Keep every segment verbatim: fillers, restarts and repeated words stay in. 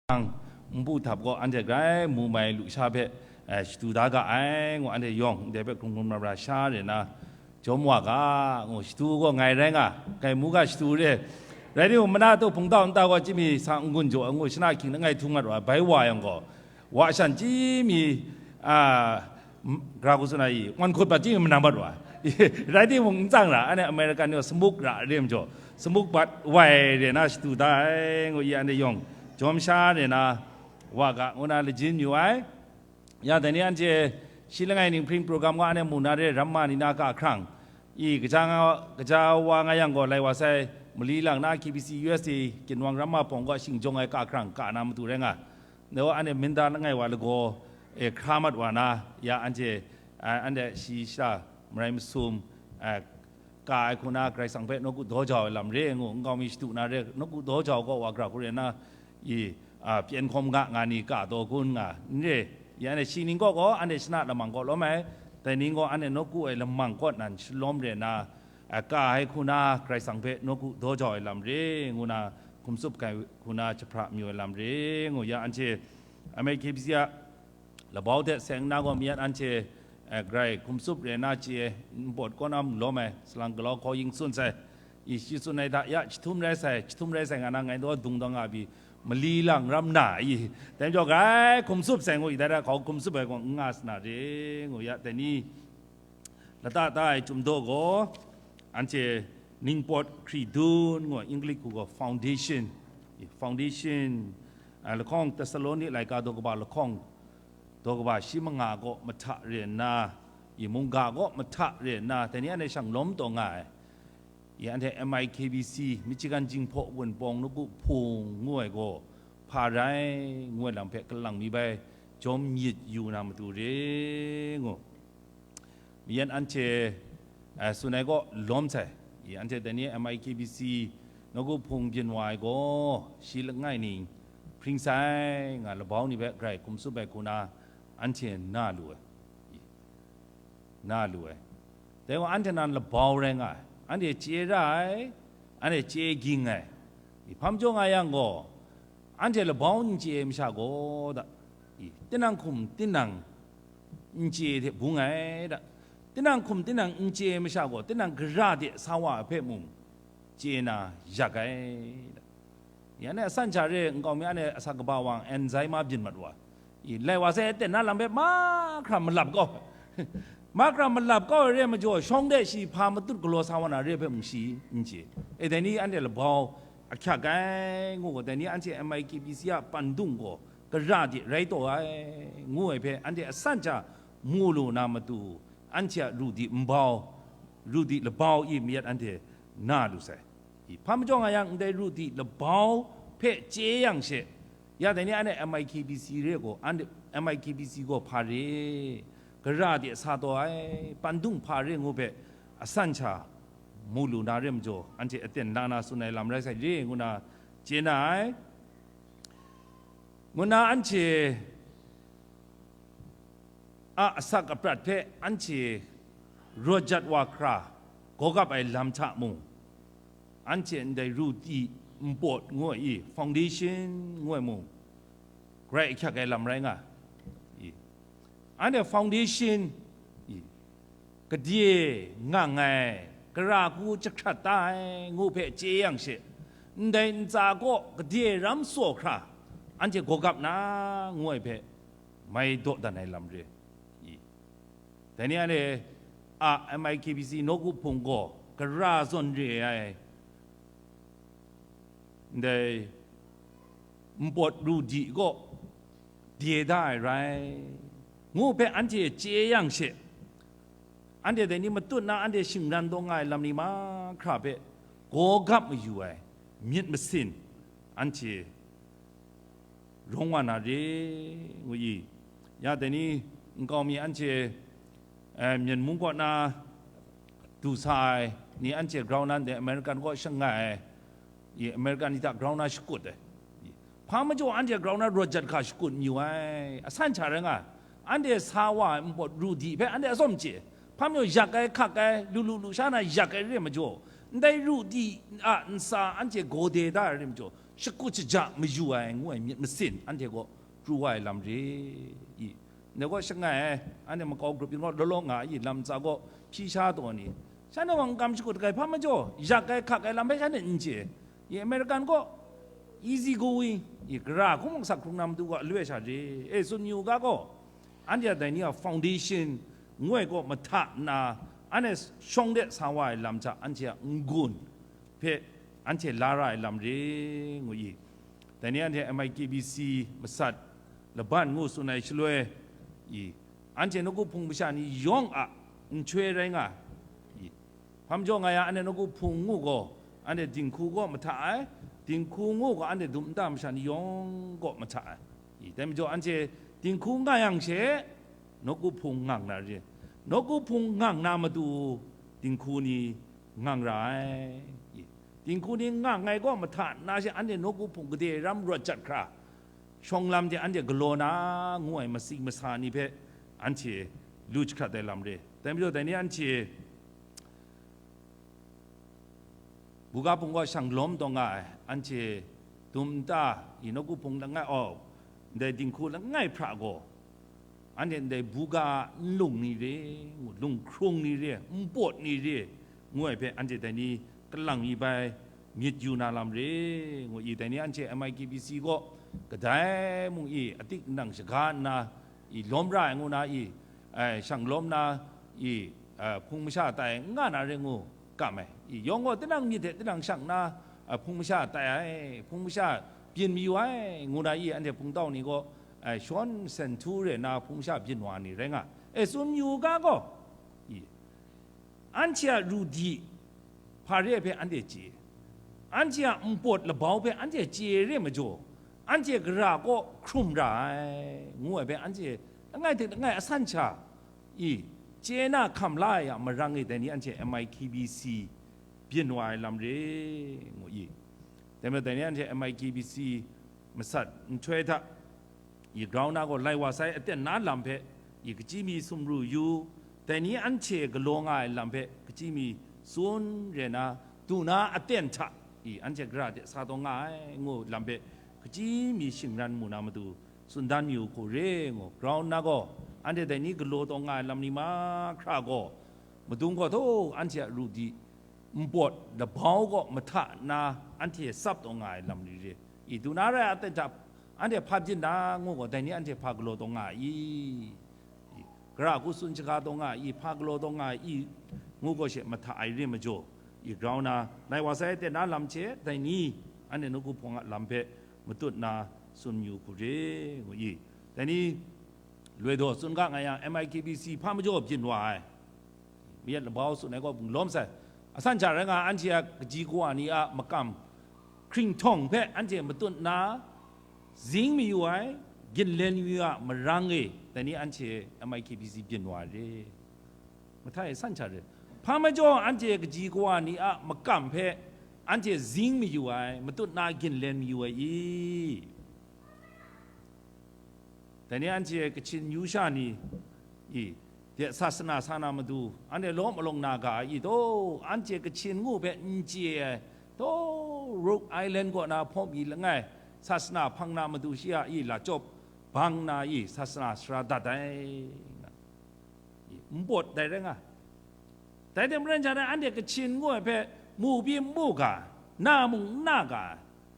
Nang npu htap gaw anhte grai mu mai lusha hpe, eh, shadu da ga ai, ngu anhte yawng ndai hpe hkrung hkrung ra ra sha re na, jawm wa ga, ngu shadu gaw ngai rai nga, ngai mu ga shadu re. Rai timung, mana tu hpungtau nta gaw chyimi sa n-gun jaw, ngu shana hkying langai htu mat wa, bai wa yang gaw, wa shan chyimi, a, m-, gara hku tsun ai, wan hkut bat chyimi manam bat wa. Rai timung, n tsang ra, anhte American ni gaw samuk ra re majaw, samuk bat wai re na shadu da ai, ngu i anhte yawng jawm sha re na, wa ga, ngu na lajin yu ai. Ya, dai ni anhte shi langai ning hpring program gaw anhte mu na re, ramma ni na ka hkrang i, kaja nga, kaja wa nga yang gaw, lai wa sai, mali lang na K B C U S A ginwang ramma pawng gaw shing jawng ai ka hkrang ka na matu rai nga. Dai wa anhte minda langai wa lagaw e hkra mat wa na, ya anhte, a, anhte shi sha marai masum, a, ka ai hku na Karai Kasang hpe nawku daw jau ai lam re ngu, nkau mi shadu na re, nawku daw jau gaw wa gara hku re na, i, a, pyen hkawm ga nga ni ka taw kun nga, n re, ya anhte shi ning kaw gaw anhte shana lamang kaw lawm ai, dai ning gaw anhte nawku ai lamang kaw nan shalawm re na, a, ka ai hku na Karai Kasang hpe nawku daw jau ai lam re ngu na, hkum tsup ai hku na jahpra mayu ai lam re ngu, ya anhte M I K B C a labau hte seng nna gaw, mi yan anhte, eh, grai hkum tsup re na chye, npawt kaw na malawm ai, salang galau hkaw yin tsun sai, i shi tsun ai hta, ya, jahtum rai sai, jahtum rai sai nga na, ngai daw dung daw nga pyi, mali lang ram na, i, dai majaw grai hkum tsup sai ngu, i dai da hkau hkum tsup ai gaw n nga sa na re ngu, ya, dai ni, lata ta ai chyum daw gaw, anhte ningpawt hkridun ngu, English hku gaw foundation, i, foundation, a, lahkawng Tesaloni laika daw kaba lahkawng, daw kaba shi manga kaw mahta re nna, i, mungga kaw mahta re nna, dai ni anhte shang lawm taw nga ai. I, anhte M I K B C, Michigan Jinghpaw Wunpawng Nawku Hpung ngu ai gaw, hpa rai ngu ai lam hpe kalang mi bai jawm myit yu na matu re ngu. Mayan anhte, eh, tsun ai kaw lawm sai. I, anhte dai ni M I K B C nawku hpung byin wa ai gaw, shi langai ning hpring sai nga labau ni hpe grai hkum tsup ai hku na, anhte na lu ai. I, na lu ai. Dai gaw anhte nan labau rai nga ai. Anhte chye ra ai, anhte chye ging ai. I, hpa majaw nga yang gaw, anhte labau n chye ai masha gaw da, i, tinang hkum tinang n chye hte bung ai da, tinang hkum tinang n chye ai masha gaw, tinang gara de sa wa ai hpe mung chye na yak ai da. Ya, anhte asan hta re nkau mi, anhte asak kaba wa, Alzheimer byin mat wa, i, lai wa sai, aten na lam hpe mahkra malap kau, mahkra malap kau ai re majaw, shawng de shi hpa matut galaw sa wa na re hpe mung shi n chye. E, dai ni anhte labau ahkyak ai ngu gaw, dai ni anhte M I K B C a pandung gaw gara de rai taw ai, ngu ai hpe anhte asan hta mu lu na matu, anhte a ru di nbau, ru di labau i mayat anhte na lu sai. I, hpa majaw nga yang, ndai ru di labau hpe chye yang she, ya dai ni anhte M I K B C re gaw, anhte M I K B C gaw hpa re, gara de sa taw ai, pandung hpa re ngu hpe asan hta mu lu na re majaw, anhte aten la na tsun ai lam rai sai re ngu na chye na ai. Ngu na anhte a asak aprat hpe anhte rawt jat wa hkra, gawgap ai lam hta mung, anhte ndai ru di npawt ngu ai i, foundation ngu ai mung, grai ahkyak ai lam rai nga i. Anhte foundation i, gade ngang ai, gara hku jahkrat da ai ngu hpe chye yang she, ndai ntsa kaw gade ram tsaw hkra, anhte gawgap na ngu ai hpe mai dawdan ai lam re i. Dai ni anhte a M I K B C nawku hpung gaw gara zawn re ai, ndai npawt ru di kaw de da ai rai, ngu hpe anhte chye yang she, anhte dai ni matut na anhte shingran taw nga ai lam ni mahkra hpe gawgap mayu ai myit masin anhte rawng wa na re, ngu i. Ya dai ni nkau mi anhte, eh, Myen mung kaw na du sa ai ni anhte grau na ndai, American kaw shangai ai, i, American ni hta grau na shakut ai. Hpa majaw anhte grau na rawt jat hkra shakut mayu ai, asan hta rai nga ai. Anhte sa wa ai npawt ru di hpe anhte atsawm chye. Hpa majaw yak ai, hkak ai, lu lu lu sha na yak ai re majaw, ndai ru di a ntsa anhte gawde da ai re majaw, shakut shaja mayu ai ngu ai myit masin anhte kaw pru wa ai lam re i. Ndai gaw shangai ai, anhte makau grup yin gaw law law nga i, lam tsa gaw hpyi sha taw ni, shanhte gaw n kam shakut ai hpa majaw, yak ai hkak ai lam hpe shanhte n chye. I American gaw easy going, i gara hkung maksak hkrung na matu gaw aloi sha re, e tsun yu ga gaw, anhte a dai ni a foundation ngu ai gaw mahta nna, anhte shawng de sa wa ai lam hta anhte a n-gun hpe anhte la ra ai lam re ngu i. Dai ni anhte M I K B C masat laban ngu tsun ai shaloi i, anhte nawku hpung masha ni yawng a nhtoi rai nga i. Hpa majaw nga yang, anhte nawku hpung ngu gaw, anhte dinghku gaw mahta ai, dinghku ngu gaw, anhte dum nta masha ni yawng gaw mahta ai. I, dai majaw, anhte dinghku nga yang she, nawku hpung ngang na re, nawku hpung ngang na matu, dinghku ni ngang ra ai. I, dinghku ni ngang ai gaw mahta nna she, anhte nawku hpung gade ram rawt jat hkra, shawng lam de anhte galaw na ngu ai masi masa ni hpe anhte lu jahkrat ai lam re. Dai majaw, dai ni anhte buga hpung gaw shang lawm taw nga ai, anhte dum nta i nawku hpung langai, aw, ndai dinghku langai hpra gaw, anhte ndai buga nlung ni re, ngu, lunghkrung ni re, npawt ni re, ngu ai hpe anhte dai ni kalang mi bai myit yu na lam re, ngu i, dai ni anhte M I K B C gaw kadai mung i atik nang shaga nna, i lawm ra ai ngu na i, ai, shang lawm na i, a, hpung masha tai n nga na re ngu kam ai. I yawng gaw tinang myit hte tinang shang nna, a, hpung masha tai ai, hpung masha byin mayu ai, ngu na i, anhte hpungtau ni gaw, ai, shawn sen htu re nna hpung masha byin wa ni rai nga. E, tsun yu ga gaw, i, anhte a ru di hpa re ai hpe anhte chye, anhte a npawt labau hpe anhte chye re majaw, anhte gara kaw hkrum ra ai, ngu ai hpe anhte langai hte langai asan sha i chye na hkam la ai a marang e, dai ni anhte M I K B C byin wa ai lam re, ngu i. Dai majaw, dai ni anhte M I K B C masat nhtoi hta i grau na gaw lai wa sai aten na lam hpe, i kachyi mi sumru yu, dai ni anhte galaw nga ai lam hpe kachyi mi tsun re na, du na aten hta, i anhte gara de sa taw nga ai, ngu lam hpe kachyi mi shingran mu na matu, tsun dan yu hku re ngu, grau na gaw, anhte dai ni galaw taw nga ai lam ni mahkra gaw, madung gaw htaw anhte a ru di, npawt labau gaw mahta nna anhte tsap taw nga ai lam ni re. I du na rai a, aten hta anhte hpa byin na ngu gaw, dai ni anhte hpa galaw taw nga i? I, gara hku tsun shaga taw nga i, hpa galaw taw nga i, ngu gaw she mahta ai re majaw, i grau na, lai wa sai aten na lam hte dai ni anhte nawku hpung a lam hpe matut na tsun yu hku re, ngu i. Dai ni loi daw tsun ga nga yang, M I K B C hpa majaw byin wa ai. Mayat labau tsun ai gaw bung lawm sai. Asan sha rai nga, anhte a kaji kawa ni a makam hkringhtawng hpe anhte matut nna, zing mayu ai, ginlen mayu a marang e, dai ni anhte M I K B C byin wa ai re. Mahta e san sha re. Hpa majaw anhte kaji kawa ni a makam hpe anhte zing mayu ai, matut nna ginlen mayu ai i? Dai ni anhte Kachin yu sha ni i, de sasana sa na matu, anhte lawm alawng na ga ai i taw, anhte Kachin ngu hpe n chye ai, taw, Rock Island kaw na hpawm mi langai, sasana hpang na matu shi a i, lachyawp bang na i, sasana sara dat ai, nga i, npawt dai rai nga. Dai hte maren sha rai, anhte Kachin ngu ai hpe mu byin mu ga, na mung n na ga,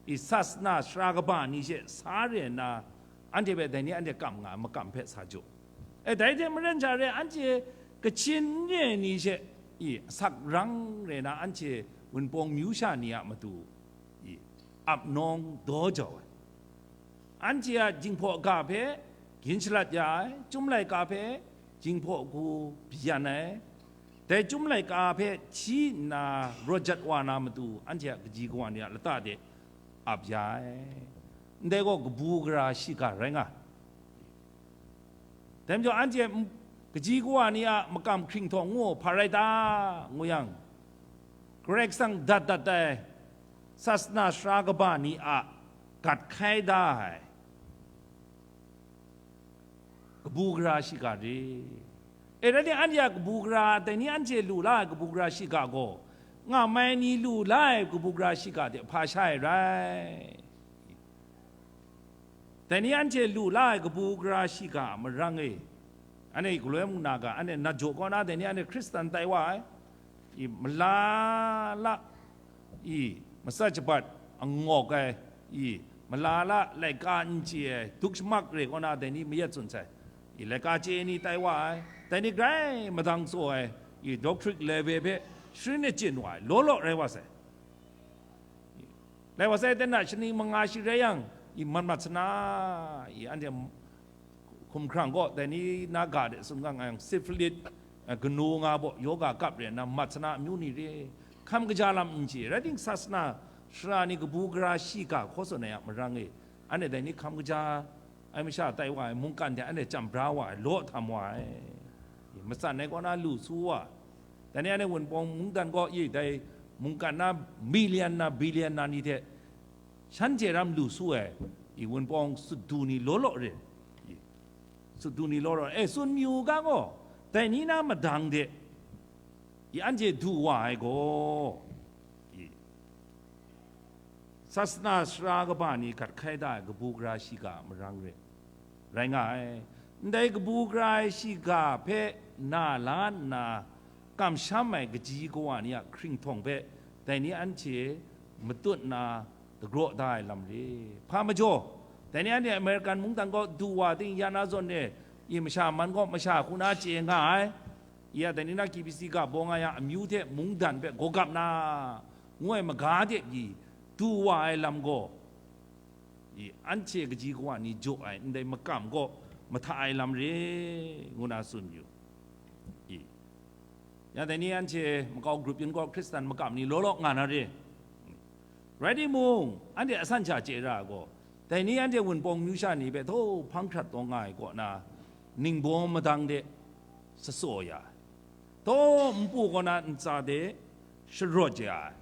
i sasana sara kaba ni she sa re nna, anhte hpe dai ni anhte kam nga ai makam hpe sa jaw. E, dai hte maren sha rai, anhte Kachin n re ai ni she i asak rang re na, anhte Wunpawng myu sha ni a matu i ap nawng daw jau ai. Anhte a jinghpaw ga hpe gin shalat ya ai, Chyum laika hpe jinghpaw hku byan ai, dai Chyum laika hpe hti nna rawt jat wa na matu, anhte a kaji kawa ni a lata de ap ya ai. Ndai gaw kabu gara shiga rai nga. Dai majaw, anhte m-, kaji kawa ni a makam hkringhtawng ngu hpa rai ta, ngu yang, Karai Kasang dat dat ai sasana sara kaba ni a gat hkai da ai kabu gara shiga re. E, rai nna, anhte a kabu gara, dai ni anhte lu la ai kabu gara shiga gaw, nga mai ni lu la ai kabu gara shiga hte hpa sha ai rai? Dai ni anhte lu la ai kabu gara shiga a marang e, anhte galoi mung na ga, anhte nat jaw kaw na, dai ni anhte Hkristan tai wa ai, i, mala la, i, matsat shabat angawk ai, i, mala la, laika n chye ai, duk shamak re kaw na, dai ni mayat tsun sai, i, laika chye ni tai wa ai, dai ni grai madang tsaw ai, i, doctorate level hpe sharin achyin wa ai, law law rai wa sai. Lai wa sai, ten na shani manga shi rai yang, i mat mat sana, i anhte hkumhkrang gaw, dai ni na ga de tsun nga nga yang, syphilis, eh, kanu nga baw, yoga kap re nna, mat sana amyu ni re, hkam kaja lam n chye, rai timung, sasana sara ni kabu gara shiga hkaw tsun ai a marang e, anhte dai ni hkam kaja ai masha tai wa ai, mungkan hte anhte chyam bra wa ai, law htam wa ai, matsan ai kaw na lu su wa, dai ni anhte Wunpawng mungdan gaw, i, dai mungkan na million na billion na ni hte shanhte ram lu su ai, i, Wunpawng sut du ni law law re, i, sut du ni law law, e, tsun mayu u ga gaw, dai ni na madang de, i, anhte du wa ai gaw, i, sasana sara kaba ni hkat hkai da ai kabu gara shiga a marang re, rai nga ai. Ndai kabu gara ai shiga hpe na la nna, kamsham ai kaji kawa ni a hkringhtawng hpe dai ni anhte matut nna dagraw da ai lam re. Hpa majaw, dai ni anhte American mungdan gaw du wa ting, ya na zawn e, i, masha man gaw masha hku na chye nga ai, i, a dai ni na K B C ga baw nga yang amyu hte mungdan hpe gawgap na, ngu ai maga de pyi du wa ai lam gaw, i, anhte kaji kawa ni jaw ai ndai makam gaw mahta ai lam re, ngu na tsun yu. I, ya dai ni anhte makau grup yin gaw Hkristan makam ni law law nga na re. Rai timung, anhte asan sha chye ra ai gaw, dai ni anhte Wunpawng myu sha ni hpe htaw hpang hkrat taw nga ai kaw na, ningbaw madang de shatsaw ya ai, htaw npu kaw na ntsa de sharawt ya ai,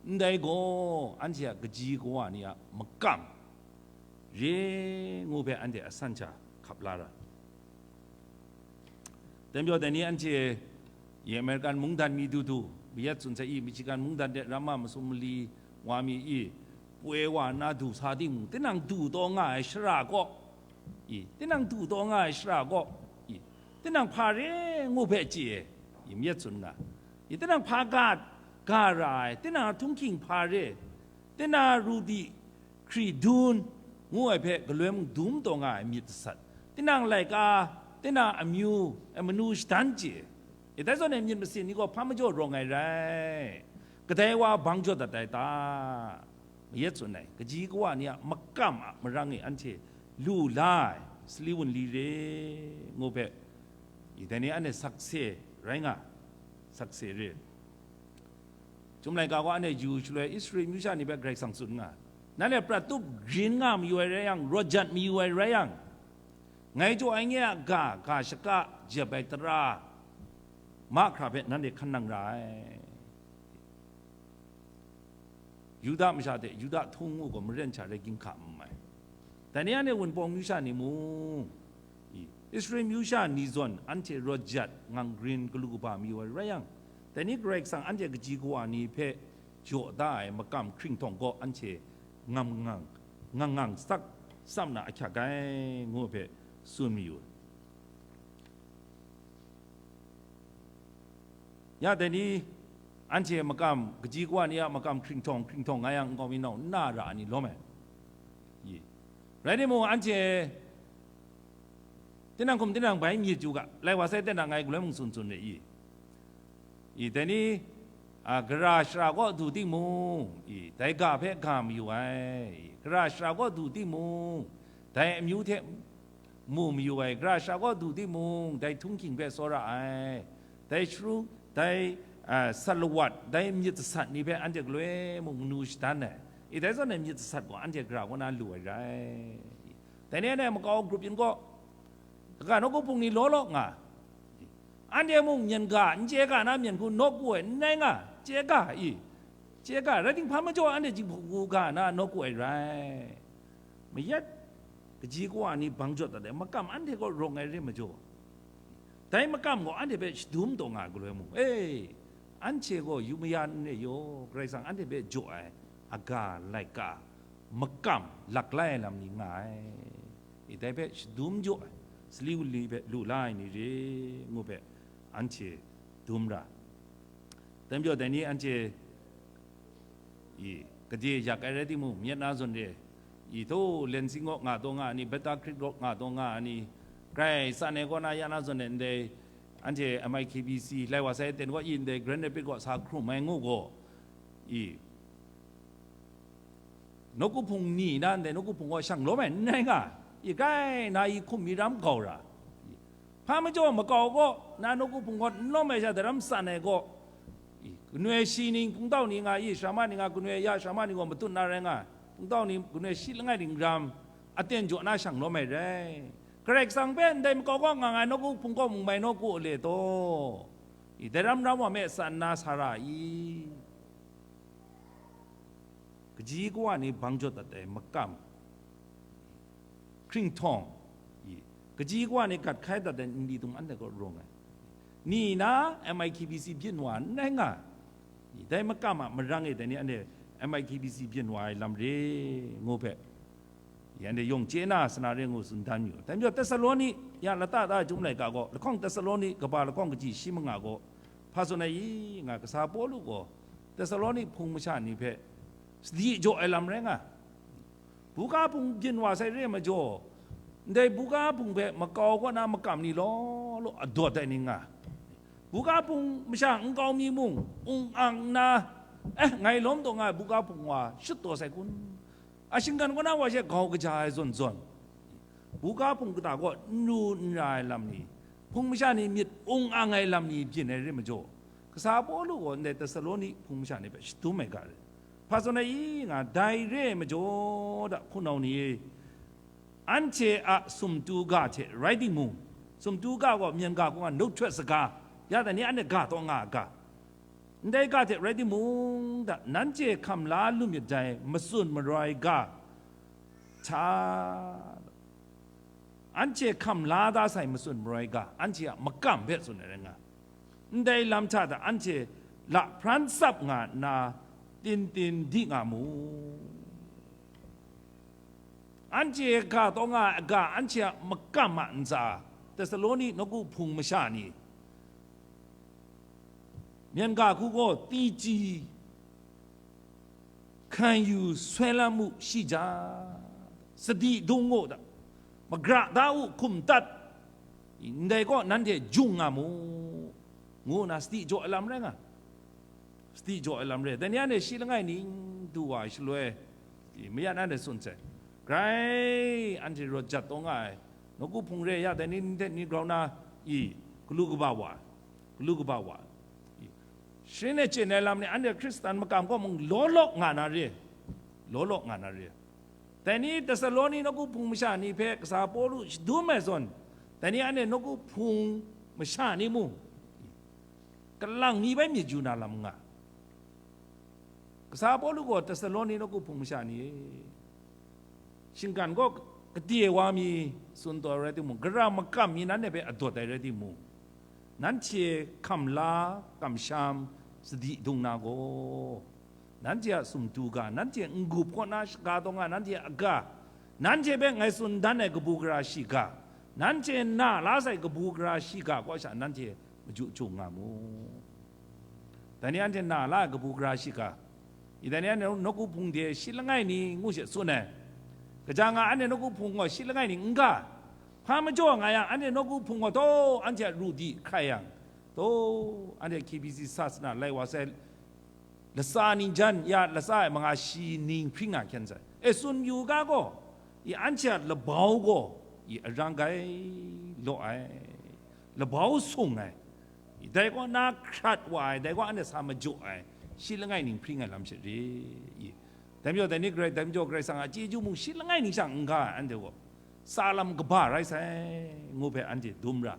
ndai gaw anhte a kaji kawa ni a makam re ngu hpe anhte asan sha hkap la ra. Dai majaw, dai ni anhte, i, American mungdan mi du du, mayat tsun sai, i, Michigan mungdan de ramma masum mali wa mi, i, poi wa nna du sa timung, tinang du taw nga ai shara gaw, i, tinang du taw nga ai shara gaw, i, tinang hpa re ngu hpe chye, i, mayat tsun nga, i, tinang hpa ga, ga ra ai, tinang a htunghking hpa re, tinang a ru di, hkri dun ngu ai hpe galoi mung dum taw nga ai myit dasat, tinang laika, tinang amyu, ai manu shadan chye, i, dai zawn e myit masin ni gaw hpa majaw rawng ai rai, kadai wa bang jaw dat ai ta? Mayat tsun ai, kaji kawa ni a makam a marang e anhte lu la ai sali wunli re ngu hpe, i, dai ni anhte sakse rai nga, sakse re. Chyum laika gaw anhte yu shaloi Israel myu sha ni hpe Karai Kasang tsun nga, nanhte prat tup grin nga mayu ai rai yang, rawt jat mayu ai rai yang, ngai jaw ai nye a ga, ga shaka jep ai tara mahkra hpe nanhte hkan nang ra ai. Yuda masha hte Yuda htung ngu gaw maren sha rai ginhka n mai. Dai ni anhte Wunpawng myu sha ni mung, i, Israel myu sha ni zawn anhte rawt jat ngang grin galu kaba mayu ai rai yang, dai ni Karai Kasang anhte kaji kawa ni hpe jaw da ai makam hkringhtawng gaw anhte ngam ngang, ngang ngang sak tsap na ahkyak ai, ngu hpe tsun mayu ai. Ya dai ni, anhte makam, kaji kawa ni a makam hkringhtawng, hkringhtawng nga yang nkau mi nau n na ra ai ni lawm ai. I. Rai timung, anhte tinang hkum tinang bai myit yu ga, lai wa sai, tinang ngai galoi mung tsun tsun re i. I, dai ni, a, gara shara kaw du timung, i, dai ga hpe ga mayu ai, i, gara shara kaw du timung, dai amyu hte mu mayu ai, gara shara kaw du timung, dai htunghking hpe tsawra ai, dai sharu, dai, a, salawat, dai myit dasat ni hpe anhte galoi mung manu shadan ai, i, dai zawn ai myit dasat gaw anhte gara kaw na lu ai rai. Dai ni anhte makau grup yin gaw, kaga nawku hpung ni law law nga, anhte mung myen ga, n chye ga na myen hku nawku ai n rai nga, chye ga i, chye ga, rai timung, hpa majaw anhte jinghpaw ga na nawku ai rai. Mayat, kaji kawa ni bang jawt dat ai makam anhte kaw rawng ai re majaw, dai makam gaw anhte hpe shadum taw nga ai galoi mung, e, anhte gaw yu maya n re yaw, Karai Kasang anhte hpe jaw ai aga laika, makam laklai ai lam ni nga ai. dai hpe shadum jaw ai, sali wunli hpe lu la ai ni re ngu hpe, anhte dum ra. Dai majaw, dai ni anhte, i, gade yak ai rai timung, myit na zawn re, i, htaw Lansing kaw nga taw nga ai ni, Battle Creek kaw nga taw nga ai ni, grai tsan ai kaw na ya na zawn re ndai, anhte M I K B C, lai wa sai ten kaw i ndai Grand Rapids kaw sa hkrum ai ngu gaw, i, nawku hpung ni na ndai nawku hpung kaw shang lawm ai n rai nga, i, grai na i hkum mi ram gau ra. Hpa majaw makau kaw na nawku hpung kaw n lawm ai sha daram san ai kaw, i, kanoi shi ning, hpungtau ni nga i, sharama ni nga, kanoi ya sharama ni gaw matut na rai nga, hpungtau ni kanoi shi langai ning ram, aten jaw na shang lawm ai rai. Karai Kasang hpe ndai makau kaw nga ngai nawku hpung kaw mung mai nawku a le taw, i, dai ram ram wa me san na sa ra i? Kaji kawa ni bang jaw dat ai makam, hkringhtawng, i, kaji kawa ni gat hkai dat ai nli tum anhte kaw rawng ai. Ni na M I K B C byin wa n rai nga, i, dai makam a marang e dai ni anhte M I K B C byin wa ai lam re ngu hpe, i, anhte yawng chye na sana re ngu tsun dan yu. Dai majaw Tesaloni ya lata da ai Chyum laika gaw, lahkawng Tesaloni kaba lahkawng kaji shi manga gaw, hpa tsun ai i nga, kasa Pawlu gaw Tesaloni hpung masha ni hpe sadi jaw ai lam rai nga. Buga hpung byin wa sai re majaw, ndai buga hpung hpe makau kaw na makam ni law law adawt ai ni nga. Buga hpung masha nkau mi mung ung ang nna, eh, ngai lawm taw nga ai buga hpung wa shut taw sai kun? A shinggan kaw na wa she gau kaja ai zawn zawn, buga hpung kata kaw n ru n ra ai lam ni, hpung masha ni myit ung ang ai lam ni byin ai re majaw, kasa Pawlu gaw ndai Tesaloni hpung masha ni hpe shadum ai ga re. Hpa zawn ai i nga, dai re ai majaw da, hpunau ni e, anhte a sumtu ga hte rai timung, sumtu ga gaw myen ga hku nga, nuphtawt saga, ya dai ni anhte ga taw nga a ga, ndai ga hte rai timung da, nanhte hkam la lu myit dai matsun maroi ga hta, anhte hkam la da sai matsun maroi ga, anhte a makam hpe tsun ai rai nga. Ndai lam hta da anhte lahpran tsap nga nna, tin tin di nga mu. Anhte ga taw nga ai ga, anhte a makam a ntsa, Tesaloni nawku hpung masha ni, myen ga hku gaw, tiji, ခံယူဆွဲလန်းမှုရှိကြ၊ စတိဒုံးကို magra da u, hkum dat, ndai kaw nanhte jung nga mu, ngu nna sadi jaw ai lam rai nga. Sadi jaw ai lam re. Dai ni anhte shi langai ning du wa ai shaloi, i, mayat anhte tsun sai, grai anhte rawt jat taw nga ai, nawku hpung re ya dai ni, ni hte ni grau na, i, galu kaba wa, galu kaba wa, i, sharin e chyen ai lam ni anhte Hkristan makam kaw mung law law nga na re, law law nga na re. Dai ni Tesaloni nawku hpung masha ni hpe kasa Pawlu shadum ai zawn, dai ni anhte nawku hpung masha ni mung kalang mi bai myit yu na lam nga. Kasa Pawlu gaw Tesaloni nawku hpung masha ni e, shinggan kaw kade wa mi tsun taw ai rai timung, gara makam mi nanhte hpe adawt ai rai timung, nanhte hkam la kamsham sadi dung na gaw, nanhte a sumtu ga, nanhte n-gup kaw na shaga taw nga, nanhte a ga, nanhte hpe ngai tsun dan ai kabu gara shiga, nanhte na la sai kabu gara shiga kaw sha nanhte maju chung nga mu. Dai ni anhte na la ai kabu gara shiga, i, dai ni anhte nawku hpung de shi langai ni ngu she tsun ai. Kaja nga anhte nawku hpung gaw shi langai ni n ga, hpa majaw nga yang, anhte nawku hpung gaw taw anhte a ru di hkrai yang, taw anhte K B C sasana lai wa sai, latsa ning jan ya latsa ai manga shi ning hpring na hkyen sai. E, tsun yu ga gaw, i, anhte a labau gaw, i, arang gai law ai, labau sung ai, i, dai kaw na hkrat wa ai, dai kaw anhte sa majaw ai, shi langai ning hpring ai lam she re, i, dai majaw dai ni Karai, dai majaw Karai Kasang a chyeju mung shi langai ning sha n ga ai anhte gaw, tsa lam kaba rai sai, ngu hpe anhte dum ra.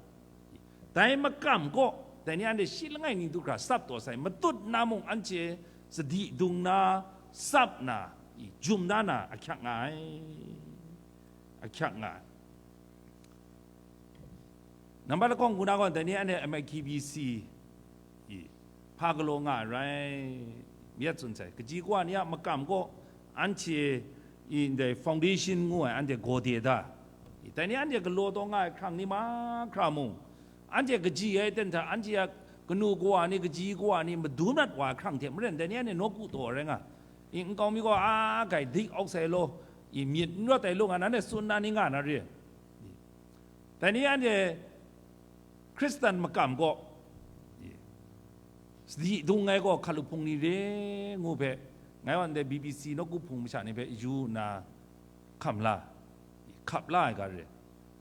Dai makam kaw, dai ni anhte shi langai ning du hkra sap taw sai, matut na mung anhte sadi dung na, sap na, i, jum da na ahkyak nga ai, ahkyak nga ai. Nambat lakawng hku na gaw, dai ni anhte M I K B C, i, hpa galaw nga ai rai, myit tsun sai. Kaji kawa ni a makam kaw, anhte, i, ndai foundation ngu ai, anhte gawde da, i, Dai ni anhte galaw taw nga ai hkrang ni mahkra mung, anhte kaji ai aten hta, anhte a kanu kawa ni, kaji kawa ni madun mat wa ai hkrang hte maren, dai ni anhte nawku taw rai nga. I, nkau mi gaw a gai dik auk sai law, i, myit n rawt ai law nga, nanhte tsun na ni nga na re. Dai ni anhte Hkristan makam gaw, i, sadi dung ai gaw hkalup hpung ni re ngu hpe, ngai wa ndai B B C nawku hpung masha ni hpe yu nna hkam la, hkap la ai ga re.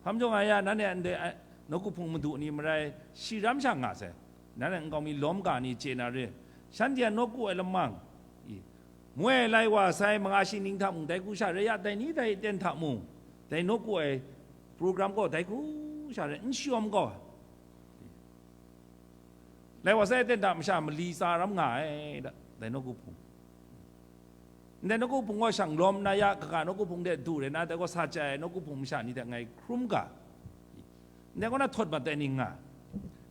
Hpa majaw nga ya, nanhte ndai, a, nawku hpung madu ni marai shi ram sha nga sai, nanhte nkau mi lawm ga ni chye na re, shanhte a nawku ai lamang, i, moi lai wa sai manga shi ning hta mung dai hku sha rai ya, dai ni dai aten hta mung, dai nawku ai program gaw dai hku sha rai n shayawm gaw, lai wa sai aten hta masha mali tsa ram nga ai, da, dai nawku hpung. Ndai nawku hpung gaw shang lawm na ya, kaga nawku hpung de du re na, dai gaw sa chye ai nawku hpung masha ni hte ngai hkrum ga. Ndai kaw na htawt mat ai ni nga.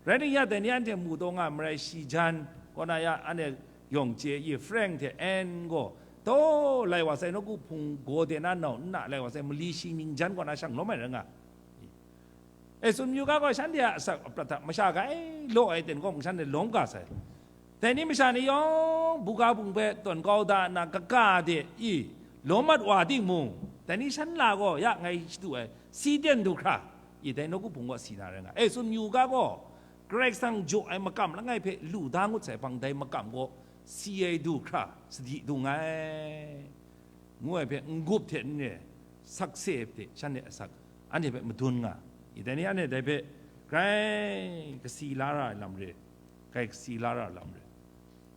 Rai nna ya, dai ni anhte mu taw nga marai shi jan kaw na ya, anhte yawng chye i Frank hte Anne gaw, taw, lai wa sai nawku hpung gaw de na nau nna, lai wa sai mali shi ning jan kaw na shang lawm ai rai nga. E, tsun yu ga gaw, shanhte a asak aprat hta masha gai law ai ten kaw mung shanhte lawm ga sai. Dai ni masha ni yawng buga bung hpe tawn kau da nna, kaga de i lawm mat wa timung, dai ni shan la gaw ya ngai shadu ai, si ten du hkra, i, dai nawku hpung gaw si na rai nga. E, tsun yu ga gaw, Karai Kasang jaw ai makam langai hpe lu da ngut sai hpang, dai makam gaw si ai du hkra, sadi dung ai. ngu ai hpe n-gup hte n re, sakse hte shanhte asak anhte hpe madun nga, i, dai ni anhte dai hpe grai kasi la ra ai lam re, grai kasi la ra ai lam re.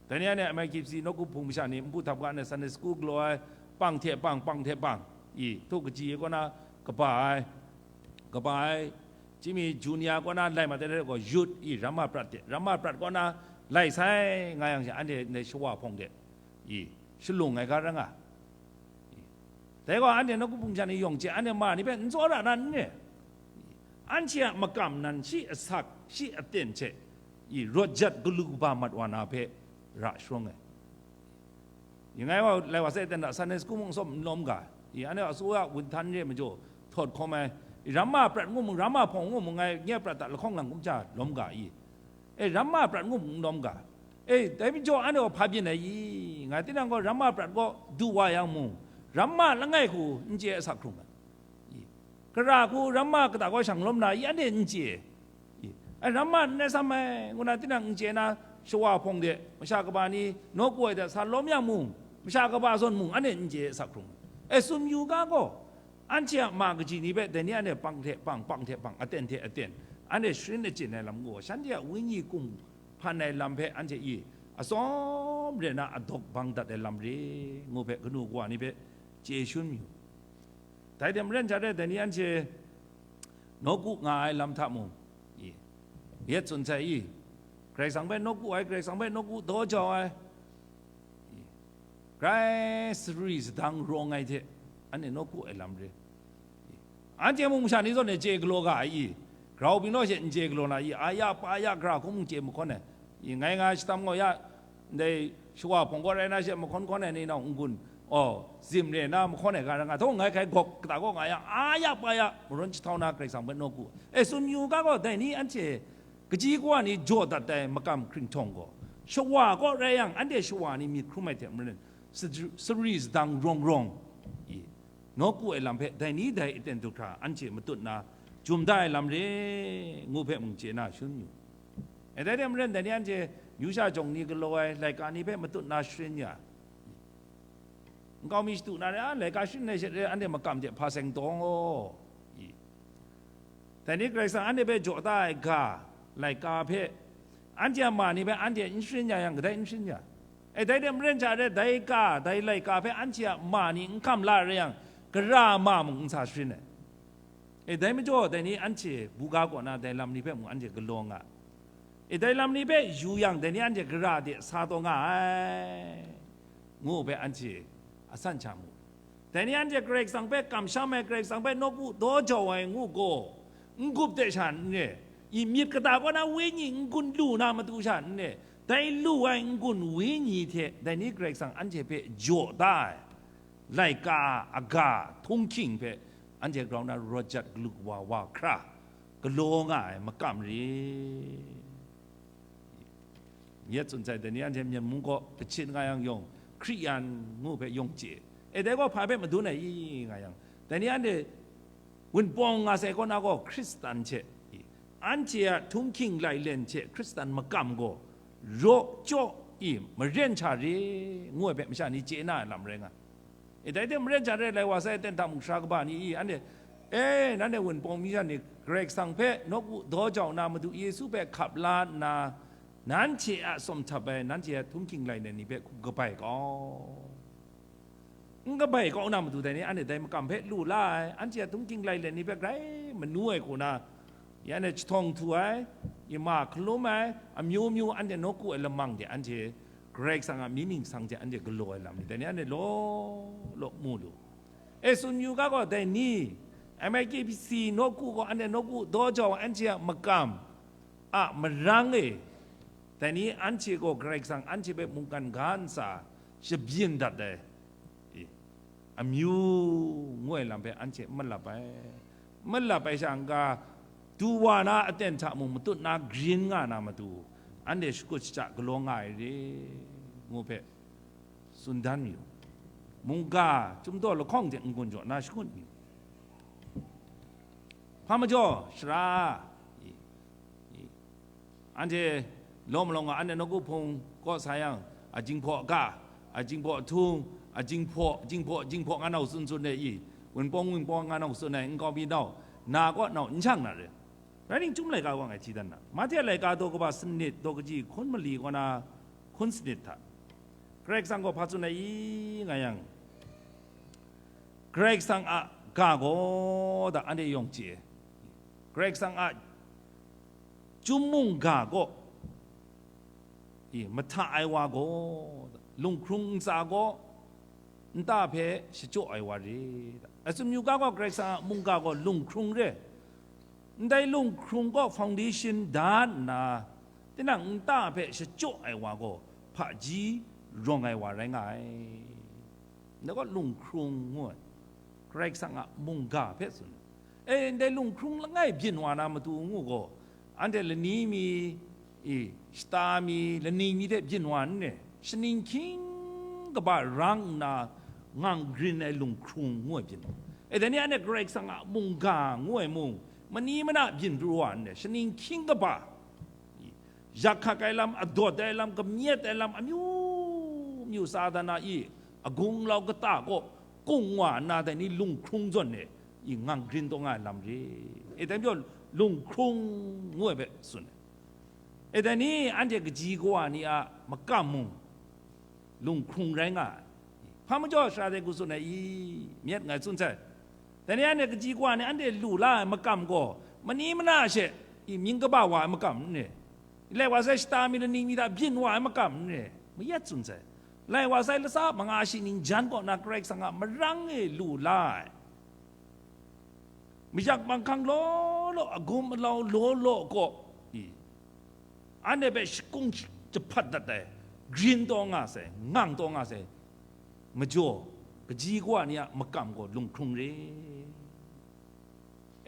Dai ni anhte M I K C nawku hpung masha ni npu htam ga anhte Sunday school galaw ai, pang hte pang, pang hte pang, i, htu kaji ai kaw na kaba ai, kaba ai, Jimmy Junior kaw na lai mat ai gaw, yut, i, ramma prat hte, ramma prat kaw na lai sai nga yang she, anhte ndai shawa hpawng de, i, shalung ai ga ra nga. I, dai gaw, anhte nawku hpung sha ni yawng chye, anhte ma ni hpe n tsawra na n re? I, anhte a makam nan shi asak, shi aten hte, i, rawt jat galu kaba mat wa na hpe ra sharawng ai. I, ngai wa, lai wa sai ten da, Sunday school mung tsawm n lawm ga, i, anhte a su a wunhtan re majaw, htawt hkawm ai, i, ramma prat ngu mung, ramma hpawng ngu mung, ngai nye prat hta lahkawng lang kumhta lawm ga i, E, ramma prat ngu mung n lawm ga. E, dai majaw anhte gaw hpa byin ai i? Ngai tinang gaw ramma prat gaw du wa yang mung, ramma langai hku n chye asak hkrung ai. I, kara hku ramma kata gaw shang lawm na i, anhte n chye. I, ai, ramma n rai sam ai, ngu na tinang n chye na, shawa hpawng de, masha kaba ni nawku ai hta sa lawm yang mung, masha kaba zawn mung, anhte n chye asak hkrung ai. E, tsun yu ga gaw, anhte a ma kaji ni hpe dai ni anhte pang hte pang, pang hte pang, aten hte aten, anhte sharin achyin ai lam gaw, shanhte a wenyi kum hpan ai lam hpe anhte i atsawm re na adawk bang dat ai lam re, ngu hpe kanu kawa ni hpe chye shun mayu. Dai hte maren sha re, dai ni anhte nawku nga ai lam hta mung, i, yet tsun sai i, Karai Kasang hpe nawku ai, Karai Kasang hpe nawku daw jau ai, i, grai sari sadang rawng ai hte, anhte nawku ai lam re. Anhte mung masha ni zawn e chye galaw ga ai i? Grau binglaw she n chye galaw na i? A ya pa ya, gara hku mung chye mahkawn ai i? Ngai nga shatam gaw ya, ndai shawa hpawng gaw rai na she, mahkawn hkawn ai ni nau n-gun, aw, zim re na mahkawn ai ga ra nga, htaw ngai hkai gawk kata gaw nga ya, a ya pa ya, marawn jahtau na Karai Kasang hpe nawku. E, tsun yu ga gaw, dai ni anhte kaji kawa ni jaw dat ai makam hkringhtawng gaw, shawa kaw rai yang, anhte shawa ni myit hkrum ai hte maren, sari sadang rawng rawng i, nawku ai lam hpe dai ni dai aten du hkra anhte matut na, jum da ai lam re, ngu hpe mung chye na shun yu. E, dai hte maren, dai ni anhte myu sha jawng ni galaw ai laika ni hpe matut na sharin ya, nkau mi shadu na re, a, laika sharin ai she re, anhte makam hte hpa seng taw i. Dai ni Karai Kasang anhte hpe jaw da ai ga, laika hpe, anhte a ma ni hpe anhte n sharin ya yang, kadai n sharin ya? E, dai hte maren sha re, dai ga, dai laika hpe anhte a ma ni n hkam la re yang, gara ma mung n sa sharin ai. E, dai majaw, dai ni anhte buga kaw na dai lam ni hpe mung anhte galaw nga. E, dai lam ni hpe yu yang, dai ni anhte gara de sa taw nga ai, ngu hpe anhte asan sha mu. Dai ni anhte Karai Kasang hpe kamsham ai, Karai Kasang hpe nawku daw jau ai ngu gaw, n-gup de sha n re, i myit kata kaw na wenyi n-gun lu na matu sha n re, dai lu ai n-gun wenyi hte dai ni Karai Kasang anhte hpe jaw da ai, laika, aga, htunghking hpe anhte grau na rawt jat galu wa wa hkra galaw nga ai makam ri. Yet tsun sai, dai ni anhte Myen mung kaw kachit nga yang yawng, Hkriyan ngu hpe yawng chye. E, dai gaw hpa hpe madun ai i nga yang, dai ni anhte wunpawng nga sai kaw na gaw Hkristan hte, anhte a htunghking lailen hte Hkristan makam gaw raw jaw i maren hta re, ngu ai hpe masha ni chye na ai lam rai nga. E, dai hte maren hta re lai wa sai, ten hta mung sara kaba ni i, anhte, e, nanhte wunpawng mi sha ni Karai Kasang hpe nawku daw jau nna, Madu Yesu hpe hkap la nna, nanhte a tsawm htap ai, nanhte a htunghking lailen ni hpe hku kabai kau. N kabai kau na matu dai ni, anhte dai makam hpe lu la ai, anhte a htunghking lailen ni hpe grai manu ai hku na, ya anhte jahtawng htu ai, ima hkalum ai, amyu myu anhte nawku ai lamang de, anhte Karai Kasang a mying ningsang hte anhte galaw ai lam ni, dai ni anhte law law mu lu. E, tsun yu ga gaw, dai ni, M I K B C nawku gaw, anhte nawku daw jau ai anhte a makam a marang e, dai ni anhte gaw Karai Kasang anhte hpe mungkan ga ntsa shabyin dat ai, e, amyu ngu ai lam hpe anhte malap ai. Malap ai sha n-ga, du wa na aten hta mung matut na grin nga na matu, anhte shakut shaja galaw nga ai re, ngu hpe tsun dan mayu. Mungga chyum daw lahkawng hte n-gun jaw na shakut mayu. Hpa majaw, sara, i, i, anhte law malawng nga, anhte nawku hpung kaw sa yang, a jinghpaw ga, a jinghpaw htung, a jinghpaw, jinghpaw, jinghpaw nga nau tsun tsun ai i, wunpawng wunpawng nga nau tsun ai nkau mi nau, na kaw nau n shang na re. Rai ning, Chyum laika kaw ngai hti dan na, Mahte laika daw kaba sanit, daw kaji hkun mali kaw na hkun sanit hta, Karai Kasang gaw hpa tsun ai i nga yang, Karai Kasang a ga gaw da, anhte yawng chye, Karai Kasang a chyum mungga gaw, i, mahta ai wa gaw, lunghkrung ntsa gaw nta hpe shachyaw ai wa re. Atsun yu ga gaw, Karai Kasang a mungga gaw lunghkrung re. Ndai lunghkrung gaw foundation da nna, tinang nta hpe shachyaw ai wa gaw hpaji rawng ai wa rai nga ai. Ndai gaw lunghkrung ngu ai, Karai Kasang a mungga hpe tsun. E, ndai lunghkrung langai byin wa na matu ngu gaw, anhte lani mi, e, shata mi, laning mi hte byin wa n re, shaning hkying kaba rang nna ngang grin ai lunghkrung ngu ai byin wa. E, dai ni anhte Karai Kasang a mungga ngu ai mung, mani mana byin pru wa n re, shaning hkying kaba, yak hkak ai lam, adawt ai lam, kamyet ai lam, amyu myu Satan a i, a gunglau kata kaw kung wa nna, dai ni lunghkrung zawn e, i, ngang grin taw nga ai lam re. E, dai majaw, lunghkrung ngu ai hpe tsun ai. E, dai ni anhte kaji kawa ni a makam mung lunghkrung rai nga ai. Hpa majaw sara de hku tsun ai i, myit ngai tsun sai. Dai ni anhte kaji kawa ni anhte lu la ai makam gaw, mani mana she, i, mying kaba wa ai makam n re? Lai wa sai, shata mi laning mi hta byin wa ai makam n re? Mayat tsun sai. Lai wa sai, latsa manga shi ning jan kaw na Karai Kasang a marang e lu la ai, mayak manghkang law law, agum alau law law kaw, i, anhte hpe shakung jahpat dat ai, grin taw nga sai, ngang taw nga sai, majaw, kaji kawa ni a makam gaw lunghkrung re.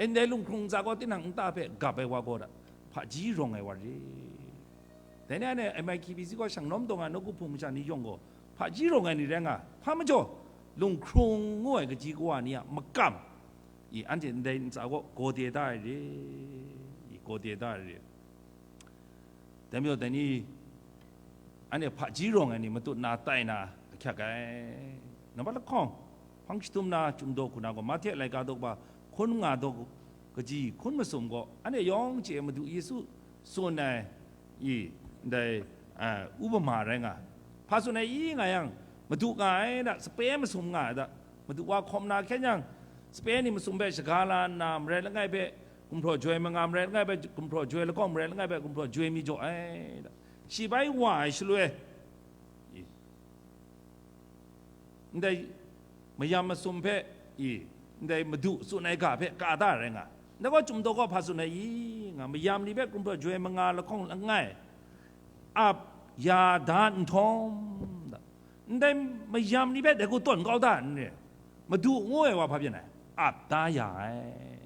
E, ndai lunghkrung ntsa gaw tinang nta hpe gap ai wa gaw da, hpaji rawng ai wa re. Dai ni anhte M I K B C gaw shang lawm taw nga, nawku hpung masha ni yawng gaw hpaji rawng ai ni rai nga, hpa majaw, lunghkrung ngu ai kaji kawa ni a makam, i, anhte ndai ntsa gaw gawde da ai re, i, gawde da ai re. Dai majaw, dai ni, anhte hpaji rawng ai ni matut na tai na ahkyak ai. Nambat lahkawng, hpang shatum na Chyum daw hku na gaw, Mahte laika daw kaba hkun nga daw kaji hkun masum gaw, anhte yawng chye Madu Yesu tsun ai, i, ndai, a, upama rai nga. Hpa tsun ai i nga yang, Madu nga ai da, sape masum nga ai da, Madu wa hkawm na hkyen yang, sape ni masum hpe shaga la nna, marai langai hpe gumhpraw joi manga, marai langai hpe gumhpraw joi lahkawng, marai langai hpe gumhpraw joi mi jaw ai da. Shi bai wa ai shaloi, i, ndai mayam masum hpe, i, ndai Madu tsun ai ga hpe ka da rai nga. Ndai gaw Chyum daw gaw hpa tsun ai i nga, mayam ni hpe gumhpraw joi manga lahkawng langai ap ya da nhtawm, ndai mayam ni hpe dai hku tawn kau da n re? Madu ngu ai wa hpa byin ai? ap da ya ai.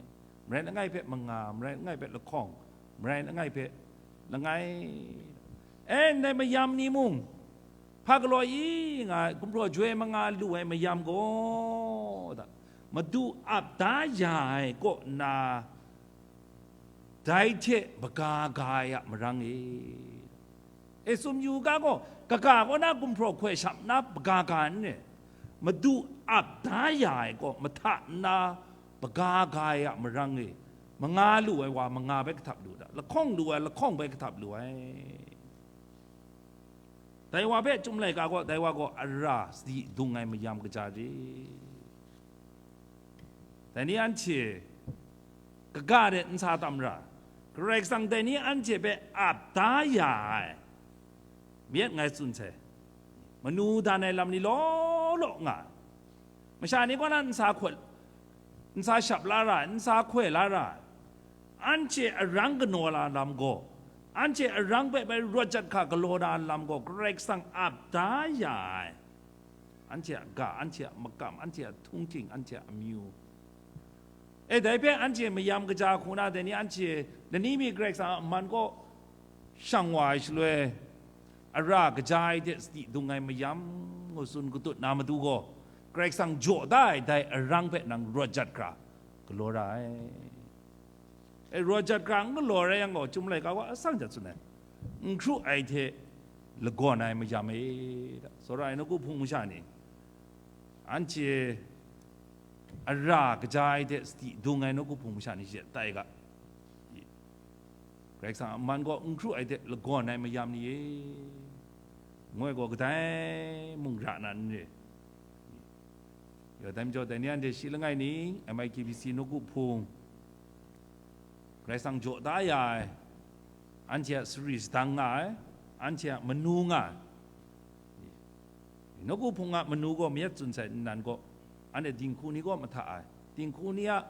Marai langai hpe manga, marai langai hpe lahkawng, marai langai hpe langai. E, ndai mayam ni mung, hpa galaw i nga ai, gumhpraw joi manga lu ai mayam gaw, da, Madu ap da ya ai kaw nna, dai hte maga ga ai a marang e. E, tsun yu ga gaw, kaga kaw na gumhpraw hkoi shap nna maga ga n re. Madu ap da ya ai gaw, mahta nna maga ga ai a marang e. Manga lu ai wa, manga bai kahtap lu da. Lahkawng lu ai, lahkawng bai kahtap lu ai. Dai wa hpe Chyum laika gaw, dai wa gaw ara sadi dung ai mayam kaja re. Dai ni anhte kaga de n sa tam ra, Karai Kasang dai ni anhte hpe ap da ya ai, myit ngai tsun sai, manu dan ai lam ni law law nga ai. Masha ni kaw na n sa hkoi, n sa shap la ra ai, n sa hkoi la ra ai. Anhte arang kanaw na lam gaw, anhte arang hpe bai rawt jat hkra galaw na lam gaw, Karai Kasang ap da ya ai. Anhte a ga, anhte a makam, anhte a htunghking, anhte a amyu. E, dai hpe anhte mayam kaja hku na, dai ni anhte lani mi Karai Kasang a man kaw shang wa ai shaloi, ara kaja ai hte sadi dung ai mayam ngu tsun katut na matu gaw, Karai Kasang jaw da ai dai arang hpe nang rawt jat hkra galaw ra ai. E, rawt jat hkra n galaw rai yang gaw, Chyum laika gaw atsang jat tsun ai, n hkru ai hte lagawn ai mayam e, da, tsawra ai nawku hpung masha ni, anhte ara kaja ai hte sadi dung ai nawku hpung masha ni she tai ga. Karai Kasang a man gaw n hkru ai hte lagawn ai mayam ni e, ngu ai gaw kadai mung ra na n re. Yaw, dai majaw, dai ni anhte shi langai ning, M I K B C nawku hpung, Karai Kasang jaw da ya ai, anhte a sari sadang nga ai, anhte a manu nga ai. Nawku hpung a manu gaw mayat tsun sai nnan gaw, anhte dinghku ni kaw mahta ai, dinghku ni a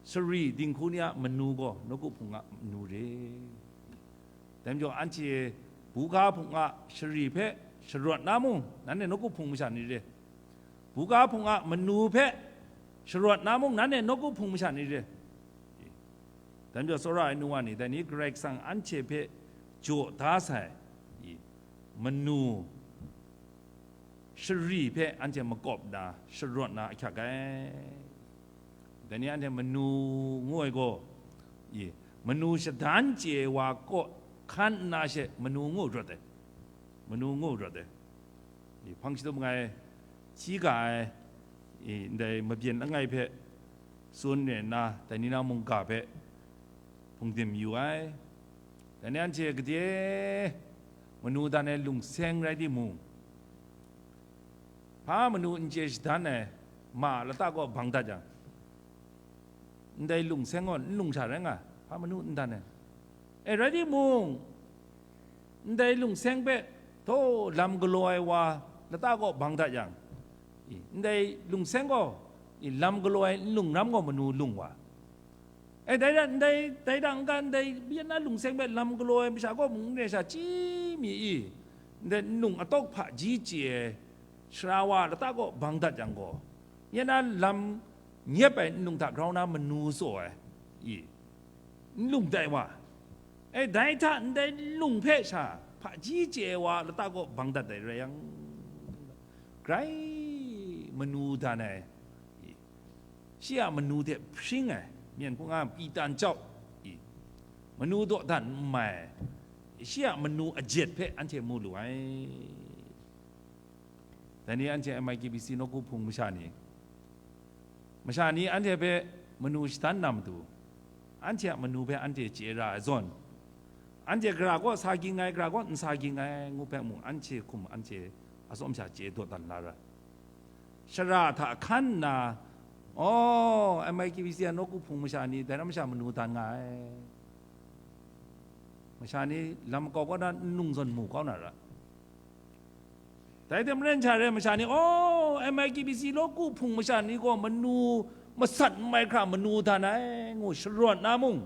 sari, dinghku ni a manu gaw nawku hpung a manu re. Dai majaw, anhte buga hpung a sari hpe sharawt na mung, nanhte nawku hpung masha ni re. Buga hpung a manu hpe sharawt na mung, nanhte nawku hpung masha ni re. Dai majaw, tsawra ai nu wa ni, dai ni Karai Kasang anhte hpe jaw da sai, i, manu, shari hpe anhte makawp na, sharawt na ahkyak ai. Dai ni anhte manu ngu ai gaw, i, manu shadan chye ai wa kaw hkan nna she manu ngu rawt ai, manu ngu rawt ai. I, hpang shatup ngai hti ga ai, i, ndai mabyin langai hpe tsun re nna, dai ni na mungga hpe hpungdim yu ai. Dai ni anhte gade manu dan ai lungseng rai timung, hpa manu n chye shadan ai ma lata kaw bang dat yang, ndai lungseng gaw n lung sha rai nga, hpa manu n dan ai. E, rai timung, ndai lungseng hpe, htaw, lam galaw ai wa lata kaw bang dat yang, i, ndai lungseng gaw, i, lam galaw ai n lung ram gaw manu lung wa. E, dai da, ndai, dai da n ga, ndai byin na lungseng hpe lam galaw ai masha gaw mung n re sha chyi mi i, ndai n lung atawk hpaji chye ai sara wa lata kaw bang dat yang gaw, nye na lam nyep ai n lung hta grau na manu tsaw ai, i, n lung tai wa. E, dai hta ndai n lung hpe sha hpaji chye ai wa lata kaw bang dat ai rai yang, grai manu dan ai, i, shi a manu hte hpring ai, myen hpung a pyi tan jau, i, manu dawdan n mai ai, shi a manu ajet hpe anhte mu lu ai. Dai ni anhte M I K B C nawku hpung masha ni, masha ni anhte hpe manu shadan na matu, anhte a manu hpe anhte chye ra ai zawn, anhte gara kaw sa ging ai, gara kaw n sa ging ai ngu hpe mung, anhte hkum anhte atsawm sha chye dawdan la ra. Shara hta hkan nna, aw, M I K B C a nawku hpung masha ni dai ram masha manu dan nga ai. Masha ni lam makau kau na n lung zawn mu kau na ra. Dai hte maren sha re ai masha ni, aw, M I K B C nawku hpung masha ni gaw manu masat n mai hkra manu dan ai, ngu sharawt na mung,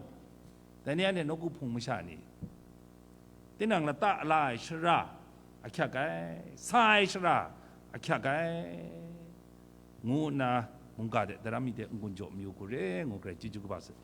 dai ni anhte nawku hpung masha ni, tinang lata la ai shara ahkyak ai, sa ai shara ahkyak ai, ngu nna mungga de, daram mi de n-gun jaw mayu hku re ngu hkra chyeju kaba sai.